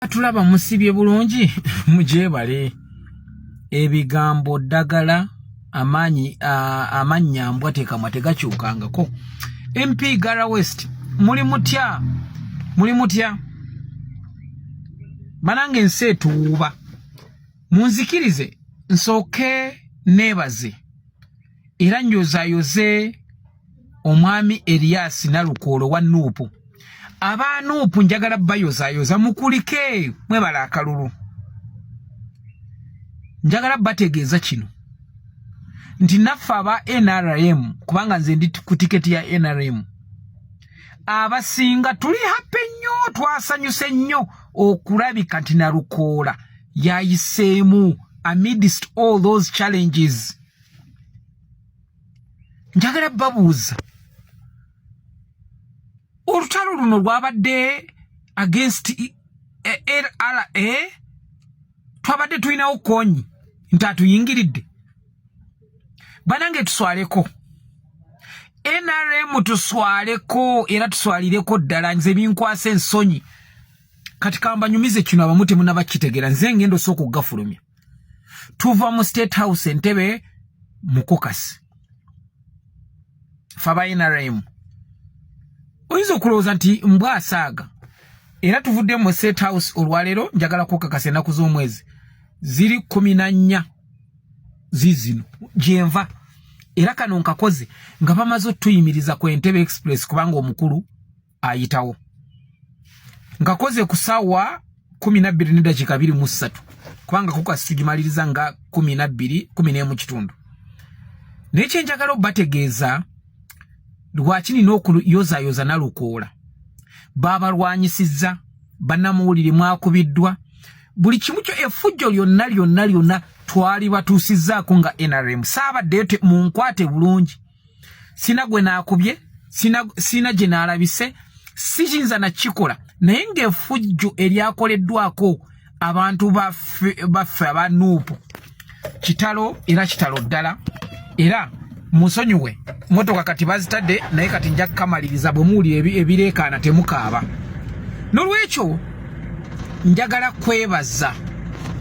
Tulaba musibye bulungi, mugyebale. Ebigambo ddagala, amaanyi amannya mbwa tekamwa tegakyukangako. MP Gara West, muli mutya? Muli mutya banange? Ensi etuwuuba. Munzikirize nsooke neebaze era njozayoze omwami Erias Nalukoolo wa Nuupu. Aba Nuupu njagala bayozayoza, mukulike, mwebala akalulu. Njagala bategeeza kino nti naffe aba NRM, kubanga nze ndi ku tiketi ya NRM, abasinga tuli happy nnyo, twasanyuse nnyo okulabika nti Nalukoola yayiseemu amidst all those challenges. Njagala babuuza, olutalo luno lwabadde against LRA, twabadde tulinawo Kony nti atuyingiridde. Banange, tuswaleko NRM, tuswaleko era tuswalireko ddala. Nze binkwasa ensonyi. Kati kambanyumize kino, abamu temunaba kitegeera. Nze ngenda osooka okugafulumya. Tuva mu State House Entebe mu caucus fe aba NRM. Oyinza okulowooza nti mbwasaaga, era tuvudde mu State House olwaleero. Njagala kukakasa, ennaku z'omwezi ziri 14 zizino gyenva, era kano nkakoze nga bamaze otuyimiriza ku Entebe Express, kubanga omukulu ayitawo. Nkakoze ku ssaawa 12 neddakiika 23, kubanga caucus tugimaliriza nga 12, 11 kitundu. Naye kyenjagala obategeeza, lwaki nina okuyozayoza Nalukoola? Babalwanyisizza, bannamuwulire, mwakubiddwa buli kimu kyo, effujjo lyonna lyonna lyonna twali batuusizzaako nga NRM. Saabaddeyo, munkwate bulungi, sina gwe naakubye, sina gye naalabise, siyinza nakikola. Naye ng'effujjo eryakoleddwako abantu baffe aba Nuupu kitalo, era kitalo ddala. Era musonyiwe, motoka kati bazitadde, naye kati nja kukamaliriza. Bwe muwulira ebireekaana temukaaba. N'olwekyo njagala kwebaza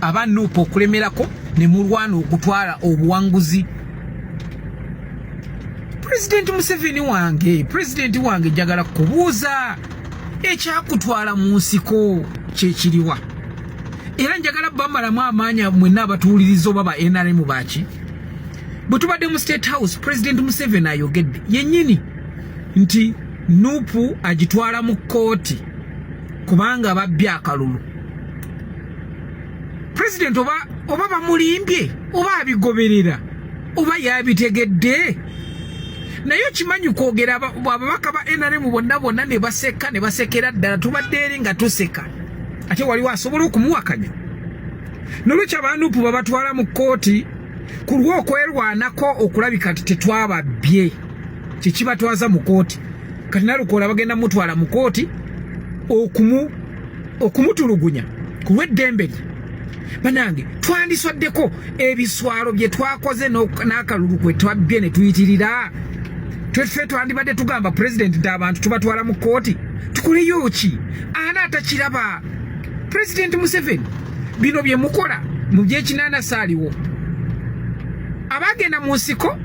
aba Nuupu okulemerako ne mulwana okutwala obuwanguzi. Pulezidenti Museveni wange, pulezidenti wange, njagala kubuuza, ekyakutwala mu nsiko kyekiriwa? Era njagala bamalamu amaanyi mwenna abatuwuliriza, oba ba NRM baki. Bwe tubadde mu State House, Pulezidenti Museveni ayogedde yennyini nti Nuupu agitwala mu kkooti kubanga babbye akalulu. Pulezidenti oba bamulimbye, oba abigoberera, oba yabitegedde, naye okimanyi kwogera ababaka ba NRM bonna bonna ne baseka, ne basekera ddala. Tubadde eri nga tuseka, ate waliwo asobola okumuwakanya? Nolwekyo abanupu babatwala mu kkooti ku lw'okwerwanako okulabika nti tetwababbye, kyekibatwaza mu kkooti. Kati Nalukoola bagenda mutwala mu kkooti okumutulugunya ku lw'eddembe lye. Banange, twandiswaddeko ebiswalo bye twakoze n'akalulu kwe twabbye ne tuyitirira. Tweffe twandibadde tugamba pulezidenti nti abantu tubatwala mu kkooti, tukoleyo ki? Ana atakiraba, Pulezidenti Museveni, bino bye mukola mu byekinaana saaliwo. Abagenda mu nsiko,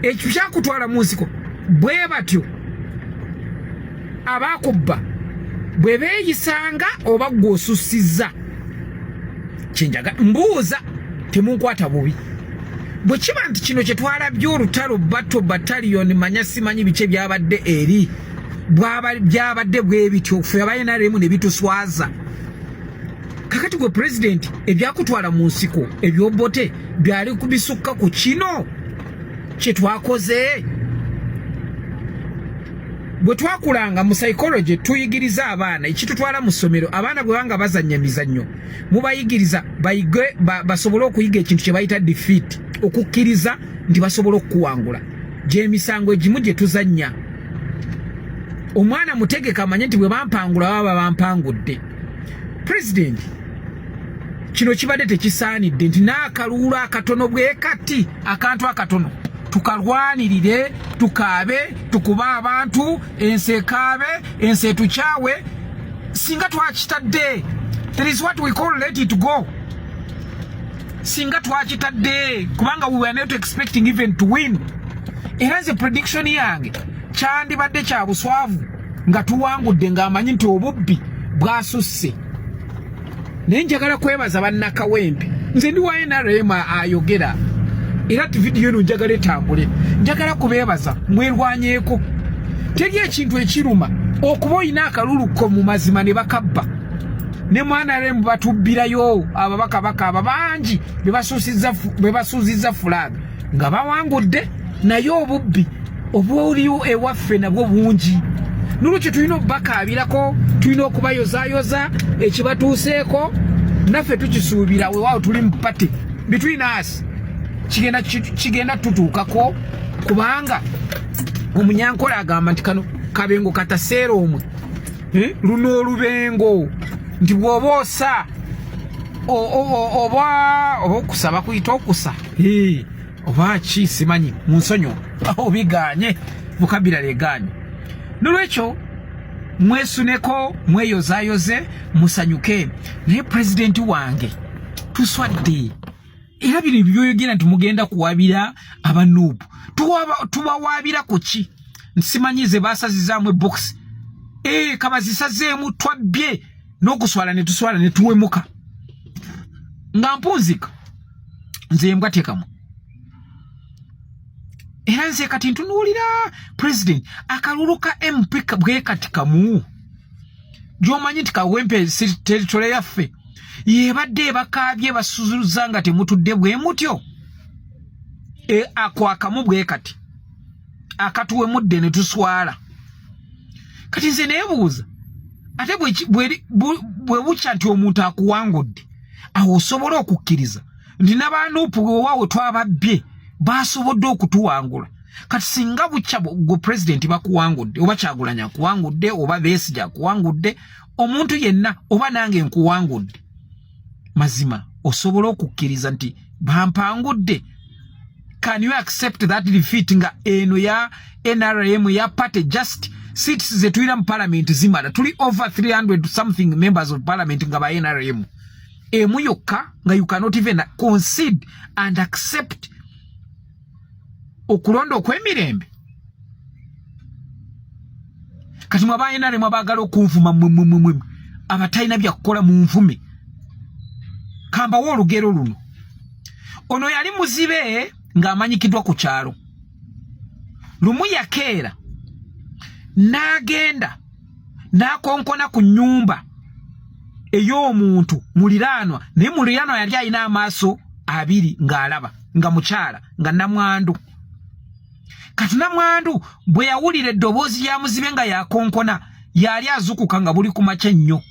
ekyo kyakutwala mu nsiko bwe batyo abakubba bwe beeyisanga, oba gwe osussizza? Kyenjaga mbuuza, temunkwata bubi. Bwe kiba nti kino kye twalabye, olutalo, battle, battalion, manya simanyi biki ebyabadde eri, byabadde bwe bityo, ffe aba NRM ne bituswaza. Kakati gwe pulezidenti, ebyakutwala mu nsiko ebyobote byali kubisukka ku kino kye twakoze. Bwe twakulanga mu psychology, tuyigiriza abaana ekitutwala mu ssomero. Abaana bwe banga bazannya emizannyo, mubayigiriza bayige basobole okuyiga ekintu kye bayita defeat, okukkiriza nti basobola okukuwangula. Gyemisango egimu gye tuzannya, omwana mutegeka amanye nti bwe bampangula baba bampangudde. Pulezidenti, kino kibadde tekisaanidde nti n'akaluulu akatono bwe kati, akantu akatono tukalwanirire, tukaabe, tukube abantu, ensi ekaabe, ensi etukyawe. Singa twakitadde, there is what we call let it go. Singa twakitadde, kubanga we were not expecting even to win. Era nze prediction yange, kyandibadde kya buswavu nga tuwangudde, ng'amanyi nti obubbi bwasusse. Naye njagala kwebaza bannakawempe. Nze ndi wa NRM ayogera, era ti vidiyo eno njagala etambule. Njagala kubeebaza, mwerwanyeeko. Teri ekintu ekiruma okuba olina akalulu ko mu mazima ne bakabba. Ne mu NRM batubbirayo ababaka bakaaba bangi be basuuzizza flag nga bawangudde, naye obubbi obwoliwo ewaffe nabwo bungi. Nolwekyo tulina okubakaabirako, tulina okubayozaayoza. Ekibatuuseeko naffe tukisuubira. Weewaawo tuli mu party, between us kigenda tutuukako, kubanga omunyankola agamba nti kano kabengo kataseera omwe. Luno olubengo nti bw'oba osa oba okusaba kuyita okusa, oba ki simanyi, mu nsonyo obiganye, vocabulary eganye. Nolwekyo mwesuneko, mweyozayoze, musanyuke. Naye pulezidenti wange, tuswadde. Era bino byoyogera nti mugenda kuwabira aba NUP, tubawaabira ku ki? Nsimanyi ze basazizaamu ebokisi e, kabazisazeemu. Twabbye n'okuswala ne tuswala ne tuwemuka nga mpunzika. Nze embwa tekamu. Era nze kati ntunuulira president, akalulu ka MP bwe kati kamu gy'omanyi nti Kawempe territory yaffe yebadde ebakaabye, basuzuza nga temutudde bwe mutyo. Ako akamu bwe kati akatuwemudde ne tuswala. Kati nze neebuuza, ate bwe bukya nti omuntu akuwangudde, awo osobola okukkiriza nti n'aba NUP wewaawe twababbye, basobodde okutuwangula? Kati singa bukya gwe pulezidenti bakuwangudde, oba Kyagulanyi akuwangudde, oba Besigye akuwangudde, omuntu yenna, oba nange nkuwangudde, mazima osobola okukkiriza nti bampangudde? Can you accept that defeat nga eno ya NRM ya party, just seats zetulina mu parliament zimala, tuli over 300 something members of parliament nga ba NRM, emu yokka, nga you cannot even concede and accept okulonda okw'emirembe? Kati mwe aba NRM abaagala okunvuma, mmwe abatalina byakukola, munvume. Kambawo olugero luno. Ono yali muzibe ng'amanyikiddwa ku kyalo. Lumu yakeera n'agenda n'akonkona ku nnyumba ey'omuntu muliraanwa, naye muliraanwa yali alina amaaso abiri ng'alaba, nga mukyala, nga namwandu. Kati namwandu bwe yawulira eddoboozi lya muzibe nga yakonkona, yali azukuka nga buli ku makya ennyo,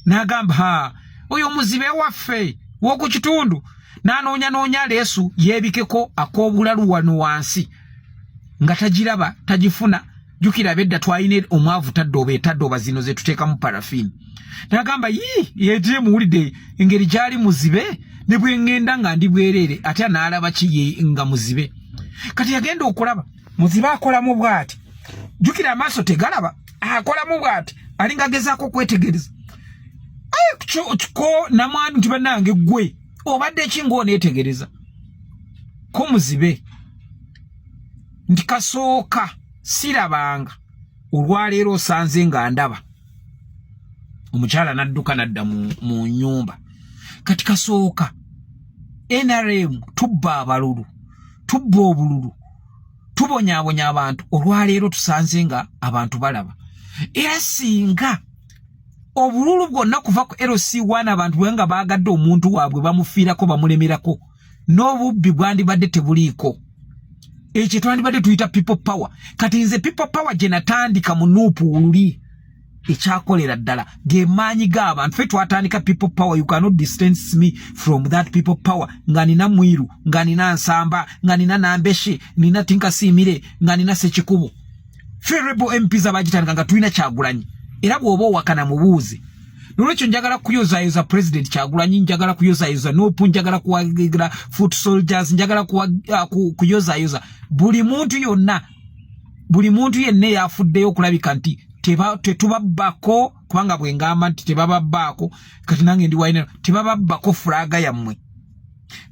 n'agamba, "Ha, oyo muzibe waffe w'oku kitundu." N'anoonyanoonya leesu yeebikeko ak'obulalu wano wansi, nga tagiraba, tagifuna. Jjukira abedda twalina omwavu tadooba, etadooba zino ze tuteekamu parafiini. N'agamba, "Yii, yete muwulidde engeri gy'ali muzibe, ne bwe ŋŋenda nga ndi bwereere, ate anaalaba ki ye nga muzibe?" Kati yagenda okulaba muzibe akolamu bw'ati. Jjukira amaaso tegalaba, akolamu bw'ati, alinga agezaako okwetegereza. Ko namwandu nti, "Bannange, ggwe obadde ki ng'oneetegereza?" Ko muzibe nti, "Kasooka sirabanga, olwaleero osanze nga ndaba." Omukyala n'adduka n'adda mu nnyumba. Kati kasooka NRM tubba abalulu, tubba obululu, tubonyaabonya abantu, olwaleero tusanze nga abantu balaba. Era singa obululu bwonna kuva ku LC1, abantu bwe nga baagadde omuntu waabwe, bamufiirako, bamulemerako, n'obubbi bwandibadde tebuliiko. Ekyo twandibadde tuyita people power. Kati nze people power gye natandika mu NUP luli ekyakolera ddala ge maanyi g'abantu. Ffe twatandika people power. You cannot distance me from that people power. Nga nina Mwiru, nga nina Nsamba, nga nina Nambeshe, nina Tinkasiimire, nga nina Sekikubo. Ffe rebel MPs abagitandika, nga tulina Kyagulanyi. Era bw'oba owakana, mubuuze. Nolwekyo njagala kuyozayoza President Kyagulanyi, njagala kuyozayoza NUP, njagala kuwagira foot soldiers, njagala kuyozayoza buli muntu yonna, buli muntu yenna eyafuddeyo okulabika nti Tetubabbako, kubanga bwe ngamba nti tebababbaako, kati nange ndi waina. Tebababbako flag yammwe.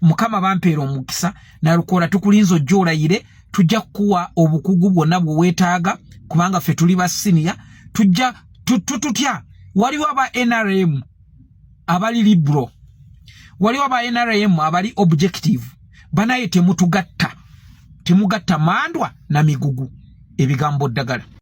Mukama bampeera omukisa. Nalukoola, tukulinza ojja olayire. Tujja kukuwa obukugu bwonna bwe weetaaga, kubanga ffe tuli ba senior. Tujja tututya. Waliwo aba NRM abali liberal, waliwo aba NRM abali objective. Banaye, temutugatta, temugatta mandwa na migugu. Ebigambo ddagala.